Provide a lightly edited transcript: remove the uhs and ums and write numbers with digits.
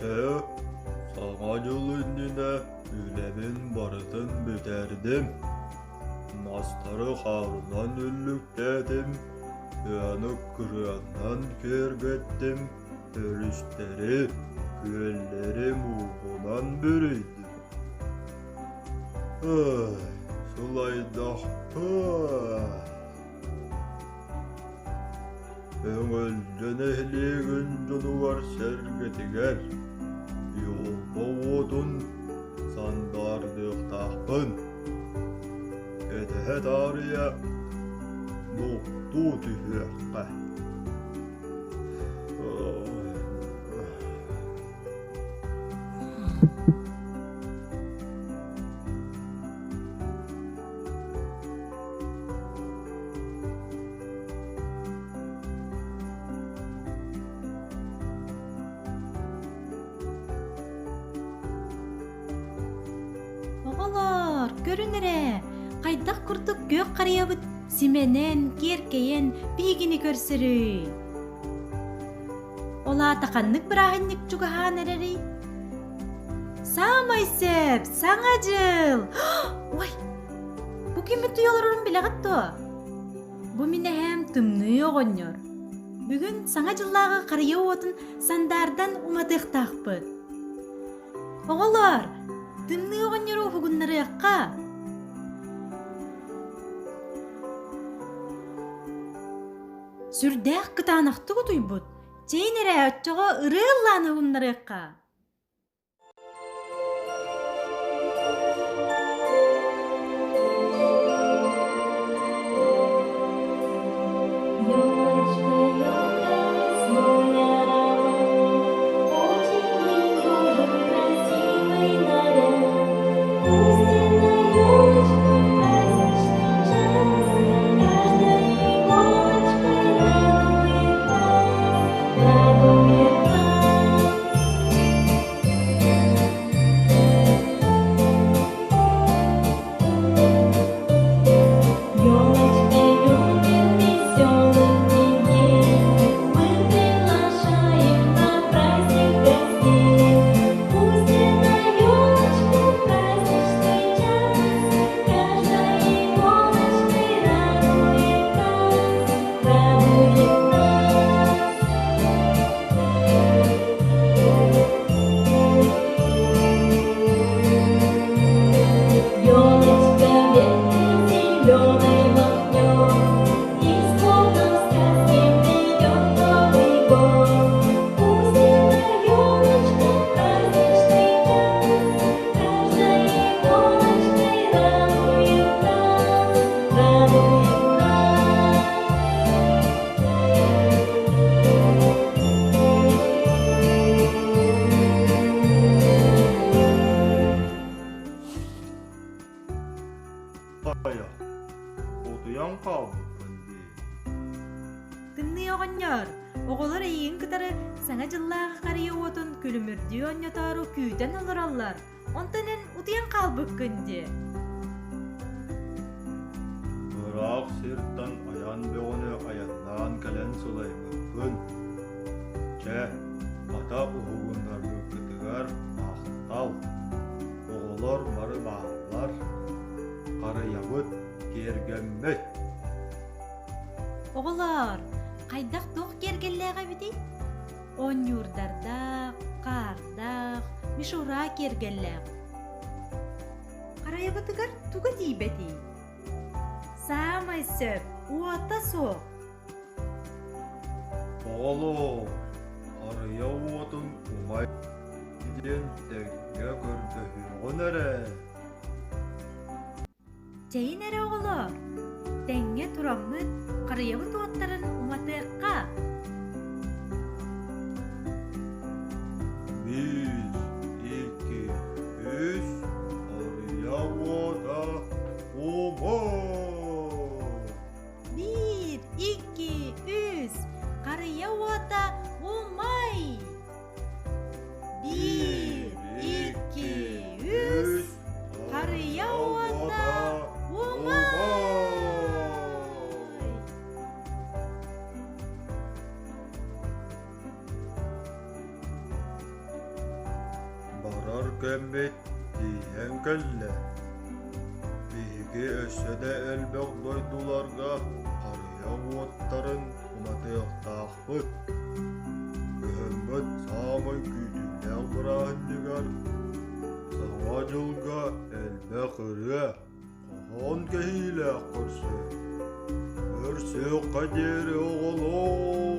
Чэ, Саҥа дьыл иннинэ үлэбин барытын бүтэрдим. Мастары хаарынан үллүктээтим, тыаны кырыанан киэргэттим, өрүстэри, күөллэри мууһунан бүрүйдүм. Ай, сылайдахпын. Өҥөлдьө нэһилиэгин дьонугар-сэргэтигэр Йолба уотун сандаардыахтаахпын. Кэтэһэ таарыйа нуктуу түһүөххэ. Оҕолоор, көрүн эрэ, хайдах курдук күөх харыйабыт симэнэн, киэркэйэн биһигини көрсөрүй? Ол аата ханнык бырааһынньык чугаһаан эрэрий? Саамай сөп, Саҥа дьыл! Ой, бу киммит туй олорорун билэҕит дуо? Бу мин эһээм Тымныы оҕонньор. Бүгүн Саҥа дьыллааҕы харыйа уотун сандаардан уматыахтаахпыт. Оҕолоор, Тымныы оҕонньору уһугуннарыахха! Сүрдээх кытаанахтык утуйбут. Чэйин эрэ, оччоҕо ырыа ыллаан уһуннарыахха. Елочка, елка, свой аромат, Очень ей нужен красивый наряд. Пусть эта елочка в праздничный час Каждой иголочкой радует нас, радует нас. Елочка любит веселых детей, Мы приглашаем на праздник гостей. Пусть эта елочка в праздничный час Каждой иголочкой радует нас, радует нас. Елочка веткой зеленой махнет, И словно в сказке придет Новый год. Пусть эта елочка в праздничный час Каждой иголочкой радует нас, радует нас. Хайа, утуйан хаалбыппын дии. Тымныы оҕонньор, оҕолор эйигин кытары Саҥа дьыллааҕы харыйа уотун күлүмүрдүү оонньотоору күүтэн олороллор. Онтон эн утуйан хаалбыккын дии. Ыраах сиртэн айан бөҕөнү айаннаан кэлэн сылайбыппын. Чэ, хата уһугуннарбыккытыгар махтал. Оҕолор бары бааллар, харыйабыт киэргэммит. Оҕолоор, хайдах туох киэргэллээх эбитий? Оонньуурдардаах, хаардаах, мишура киэргэллээх. Харайабытыгар туга тиийбэтий? Саамай сөп, уота суох. Оҕолоор, харыйа уотун умай диэн тэҥҥэ көрдөһүөҕүн эрэ. Чэйин эрэ оҕолоор, тэҥҥэ тураммыт харыйабыт уоттарын уматыахха. Биир, икки, үс, харыйа уота умай! Биир, икки, үс, харыйа уота умай! Биир, икки, үс, харыйа уота умай! Барар кэммит тиийэн кэллэ. Биһиги өссө да элбэх дойдуларга харыйа уоттарын уматыахтаахпыт. Кыһыммыт саамай күүтүүлээх бырааһынньыгар Саҥа дьылга элбэх ырыа, хоһоон кэһиилээх көрсө. Көрсүөххэ диэри оҕолоор!